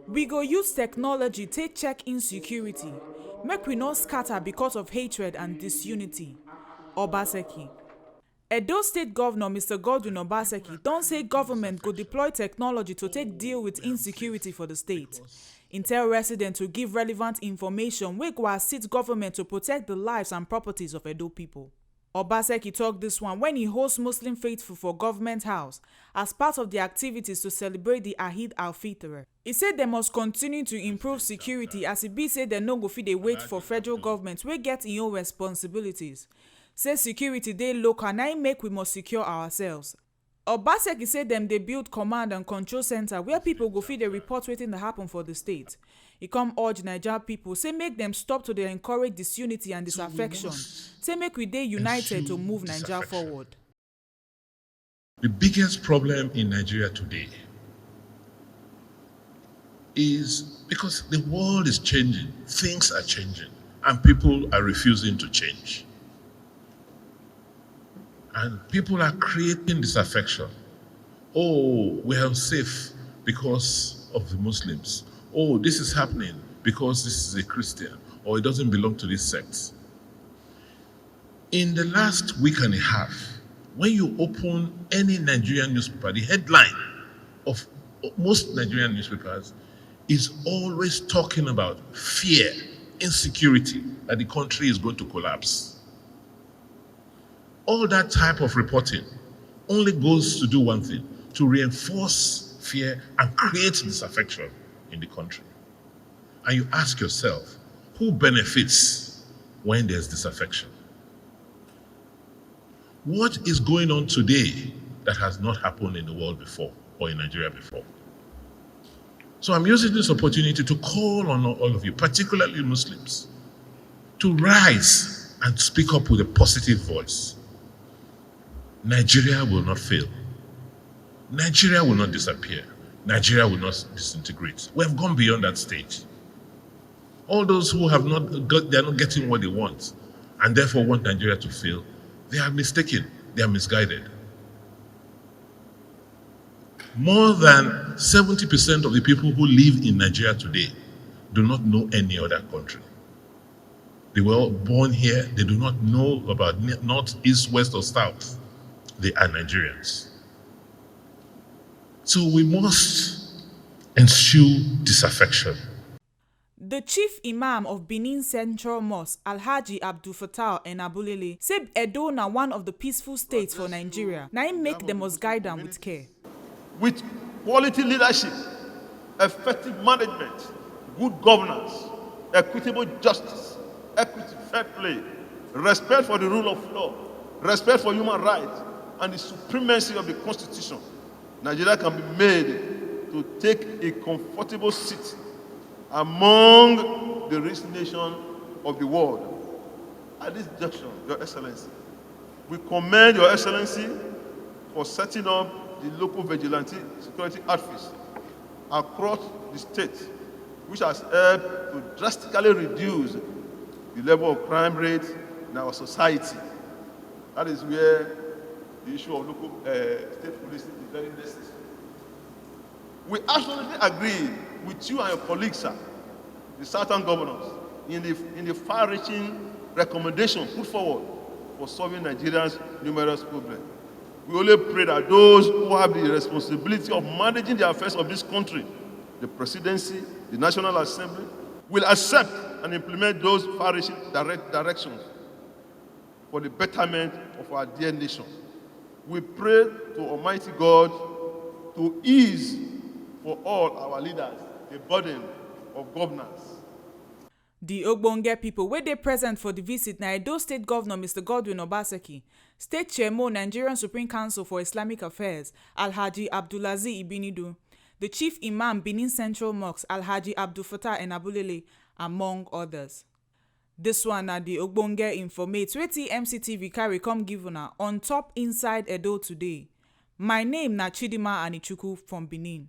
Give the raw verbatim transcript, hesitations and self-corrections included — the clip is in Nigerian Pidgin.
We go use technology take check insecurity, make we no scatter because of hatred and disunity. Obaseki. Edo State Governor Mister Godwin Obaseki don say government go deploy technology to take deal with insecurity for the state. Im tell residents to give relevant information wey go assist government to protect the lives and properties of Edo people. Obaseki talk this one when he host Muslim faithful for government house as part of the activities to celebrate the Eid al-Fitr. He say dem must continue to improve security as e be say dem no go fit dey wait for federal government wey get im own responsibilities. Say security dey local, na im make we must secure ourselves. Obaseki say dem dey build command and control center where people go fit dey report wetin dey happen for the state. He come urge Naija people say make dem stop to dey encourage disunity and disaffection. Say make we dey united to move Naija forward. The biggest problem in Nigeria today is because the world is changing, things are changing, and people are refusing to change. And people are creating disaffection. Oh, we are unsafe because of the Muslims. Oh, this is happening because this is a Christian or it doesn't belong to this sect. In the last week and a half, when you open any Nigerian newspaper, the headline of most Nigerian newspapers is always talking about fear, insecurity, that the country is going to collapse. All that type of reporting only goes to do one thing, to reinforce fear and create disaffection in the country. And you ask yourself, who benefits when there's disaffection? What is going on today that has not happened in the world before or in Nigeria before? So I'm using this opportunity to call on all of you, particularly Muslims, to rise and speak up with a positive voice. Nigeria will not fail. Nigeria will not disappear. Nigeria will not disintegrate. We have gone beyond that stage. All those who have not got, they are not getting what they want and therefore want Nigeria to fail, they are mistaken, they are misguided. More than seventy percent of the people who live in Nigeria today do not know any other country. They were all born here, they do not know about ni- north, east, west, or south. They are Nigerians. So we must ensue disaffection. The chief imam of Benin Central Mosque, Alhaji Abdul Fattah Enabulele, say Edo na one of the peaceful states for Nigeria. Na im make dem must guide am with care. With quality leadership, effective management, good governance, equitable justice, equity, fair play, respect for the rule of law, respect for human rights, and the supremacy of the Constitution, Nigeria can be made to take a comfortable seat among the rich nations of the world. At this junction, Your Excellency, we commend Your Excellency for setting up the local vigilante security outfits across the state, which has helped to drastically reduce the level of crime rate in our society. That is where the issue of local uh, state policing is very necessary. We absolutely agree with you and your colleagues, sir, the Southern governors, in the, in the far-reaching recommendation put forward for solving Nigeria's numerous problems. We only pray that those who have the responsibility of managing the affairs of this country, the presidency, the National Assembly, will accept and implement those far-reaching direct directions for the betterment of our dear nation. We pray to Almighty God to ease for all our leaders the burden of governance. The ogbonge people wey dey present for the visit na Edo State Governor Mister Godwin Obaseki, State Chairman Nigerian Supreme Council for Islamic Affairs Alhaji Abdulaziz Ibinidu, the Chief Imam Benin Central Mosque Alhaji Abdul Fattah Enabulele, among others. This one na the ogbonge informate wey T M C T V carry come give una on top Inside Edo Today. My name na Chidima Anichukwu from Benin.